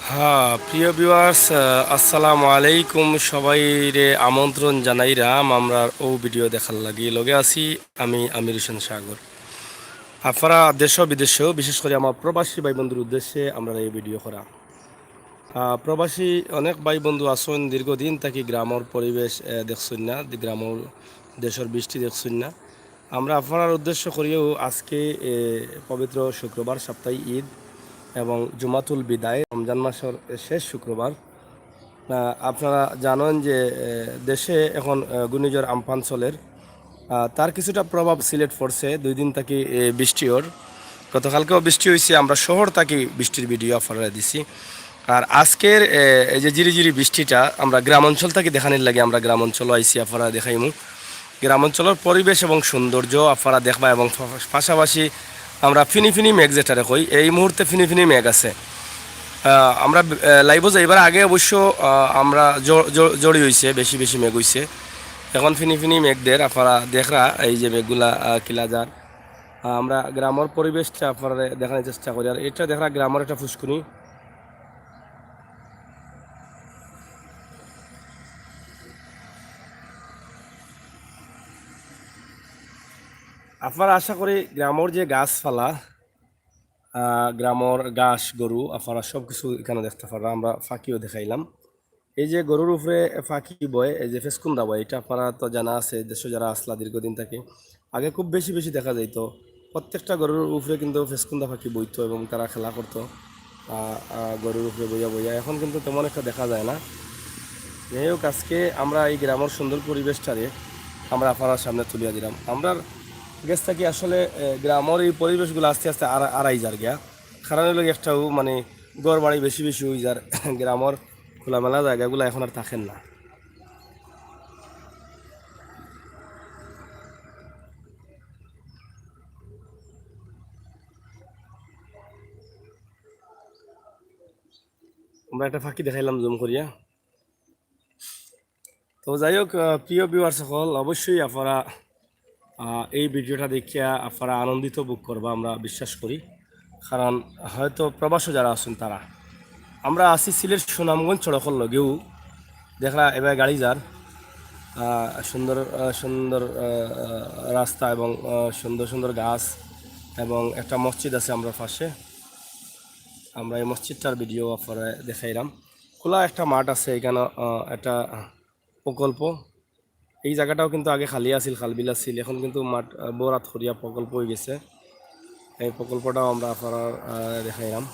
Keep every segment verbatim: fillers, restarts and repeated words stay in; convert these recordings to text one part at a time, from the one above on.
হ্যাঁ, প্রিয় ভিউয়ার্স, আহ, আসসালামু আলাইকুম। সবাইরে আমন্ত্রণ জানাইরাম আমরার অউ ভিডিও দেখার লাগি। লগে আছি আমি আমির হোসেন সাগর। আপনারা দেশ ও বিদেশেও, বিশেষ করি আমার প্রবাসী ভাই বন্ধুর উদ্দেশ্যে আমরার এই ভিডিও করা। আহ, প্রবাসী অনেক ভাই বন্ধু আছইন, দীর্ঘদিন থাকি গ্রামর পরিবেশ, আহ, দেখছইন না, দি-, গ্রামর দেশর বৃষ্টি দেখছইন না। আমরা আপনারার উদ্দেশ্য করিয়াউ আজকে, এ, পবিত্র শুক্রবার, সাপ্তাহিক ঈদ এবং জুমাতুল বিদায়, রমজান মাসর শেষ শুক্রবার। আহ, আপনারা জানইন যে, এ, দেশে এখন, আহ, ঘূর্ণিঝড় আম্পান চলের। আহ, তার কিছুটা প্রভাব সিলেট পড়ছে, দুই দিন থাকি, এ, বৃষ্টি অর। গতকালকেও বৃষ্টি অইছে, আমরা শহর থাকি বৃষ্টির ভিডিও আপনারারে দিছি। আর আজকের, এ, এই যে ঝিরিঝিরি বৃষ্টিটা আমরা গ্রাম অঞ্চল থাকি দেখানির লাগি আমরা গ্রাম অঞ্চলও আইছি, আপনারারে দেখাইমু। গ্রাম অঞ্চলর পরিবেশ এবং সৌন্দর্য আপনারা দেখবা এবং পা-, পাশাপাশি আমরা ফিনি ফিনি মেঘ যেটারে কই, এই মুহূর্তে ফিনি ফিনি মেঘ আছে। আহ, আমরা, আহ, লাইভও যাইবার আগে অবশ্য, আহ, আমরা ঝড়, ঝড়, ঝড়ি অইছে, বেশি বেশি মেঘ অইছে। এখন ফিনি ফিনি মেঘ দের, আপনারা দেখরা এই যে মেঘগুলা, আহ, কিলা যার। আহ, আমরা গ্রামর পরিবেশটা আপনারারে দেখানির চেষ্টা করি। আর এটা দেখরা গ্রামর একটা ফুসকুনি। আপনারা আশা করি গ্রামর যে গাছপালা, আহ, গ্রামর ঘাস, গরু, আপনারা সব কিছু এখানো দেখতা পাররা। আমরা পাখিও দেখাইলাম। এই যে গরুর উপরে পাখি বয়, এই যে ফেসকুন্দা বয়, এটা আপনারার তো জানা আছে, দেশো যারা আছলা দীর্ঘদিন থাকি, আগে খুব বেশি বেশি দেখা যাইতো। প্রত্যেকটা গরুর উপরে কিন্তু ফেসকুন্দা পাখি বইতো এবং তারা খেলা করতো, আহ, আহ, গরুর উপরে বইয়া বইয়া। এখন কিন্তু তেমন একটা দেখা যায় না। যাই হোক, আজকে আমরা এই গ্রামর সুন্দর পরিবেশটারে আমরা আপনারার সামনে তুলিয়া দিলাম। আমরার গেছ থাকি আসলে, এ, গ্রামর এই পরিবেশগুলা আস্তে আস্তে আরা-, আরাই যার গিয়া। কারণ অইলো গি একটাউ, মানে, ঘর বাড়ি বেশি বেশি অই যার, গ্রামর খোলামেলা জাগাগুলা এখন আর থাকের না। আমরা একটা পাখি দেখাইলাম জুম করিয়া। তো যাই হোক, আহ, প্রিয় ভিউয়ার্স সকল, অবশ্যই আপনারা, আহ, এই ভিডিওটা দেখিয়া আপনারা আনন্দিত ভোগ করবা, আমরা বিশ্বাস করি। কারণ হয়তো প্রবাসো যারা আছইন তারা, আমরা আছি সিলেট সুনামগঞ্জ সড়কর লগেউ, দেখরা এবার গাড়ি যার, আহ, সুন্দর, আহ, সুন্দর, আহ, আহ, রাস্তা এবং, আহ, সুন্দর সুন্দর গাছ এবং একটা মসজিদ আছে আমরার পাশে। আমরা এই মসজিদটার ভিডিও আপনারারে দেখাইরাম। খোলা একটা মাঠ আছে এখানো, আহ, একটা প্রকল্প। এই জাগাটাও কিন্তু আগে খালি আছিল, খালবিল আছিল, এখন কিন্তু মাঠ, আহ, ভরাট করিয়া প্রকল্প অই গেছে। এই প্রকল্পটাও আমরা আপনারারে, আহ, দেখাইরাম।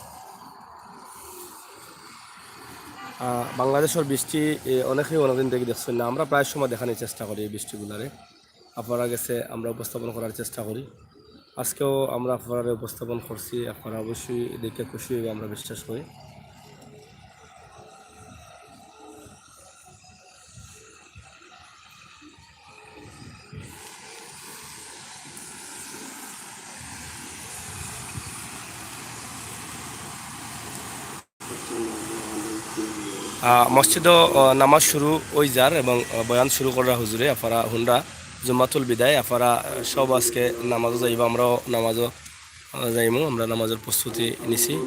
আহ, বাংলাদেশর বৃষ্টি, এ, অনেকেউ অনেকদিন থাকি দেখছইন না, আমরা প্রায় সময় দেখানির চেষ্টা করি এই বৃষ্টিগুলারে। আপনারার গেছে আমরা উপস্থাপন করার চেষ্টা করি। আজকেও আমরা আপনারারে উপস্থাপন করছি, আপনারা অবশ্যই দেখিয়া খুশি অইবা, আমরা বিশ্বাস করি। আহ, মসজিদো, আহ, নামাজ শুরু অই যার এবং, আহ, বয়ান শুরু কররা হুজুরে, আপনারা হুনরা জুমাতুল বিদায়, আপনারা, আহ, সব আজকে নামাজো যাইবা, আমরাও নামাজো, আহ, যাইমু, আমরা নামাজর প্রস্তুতি নিছি।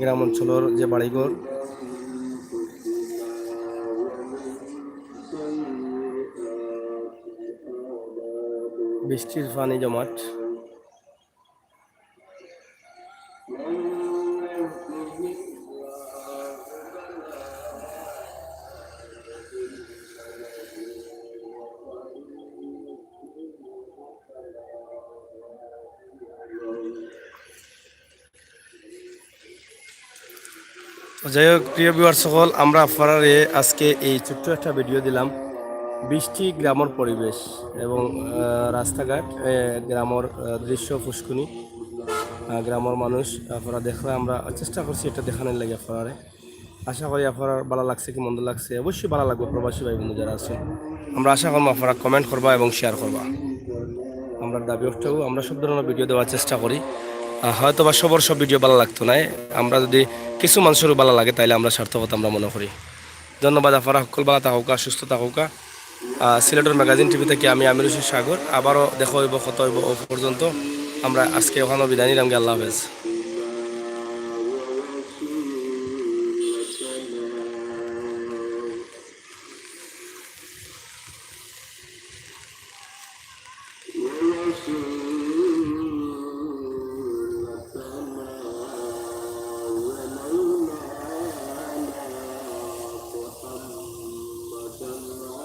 গ্রাম অঞ্চলর যে বাড়িঘর, বৃষ্টির পানি জমাট। যাই হোক, প্রিয় ভিউয়ার সকল, আমরা আপনারারে আজকে এই ছোট্ট একটা ভিডিও দিলাম বৃষ্টি গ্রামর পরিবেশ এবং, আহ, রাস্তাঘাট, আহ, গ্রামর, আহ, দৃশ্য ফুসকুনি। আহ, গ্রামর মানুষ, আপনারা দেখরা, আমরা চেষ্টা করছি এটা দেখানোর লাগি আপনারারে। আশা করি আপনারার ভালা লাগছে কি মন্দ লাগছে, অবশ্যই ভালা লাগবো। প্রবাসী ভাই বন্ধু যারা আছেন, আমরা আশা করবো আপনারা কমেন্ট করবা এবং শেয়ার করবা। আমরা দাবি অর্থেও আমরা সব ধরনের ভিডিও দেওয়ার চেষ্টা করি। আহ, হয়তো বা সবার সব ভিডিও ভালা লাগতো না, আমরা যদি কিছু মানুষেরও ভালা লাগে তাইলে আমরা সার্থকতা আমরা মনে করি। ধন্যবাদ আপনারা, হক্কল ভালা থাকউক্কা, সুস্থ থাকউক্কা। আহ, সিলেটর ম্যাগাজিন টিভি থেকে আমি আমির হোসেন সাগর। আবারও দেখা হইব, কথা হইব। ও পর্যন্ত আমরা আজকে ওখানে বিদায় নিলাম গি। আল্লাহ হাফেজ।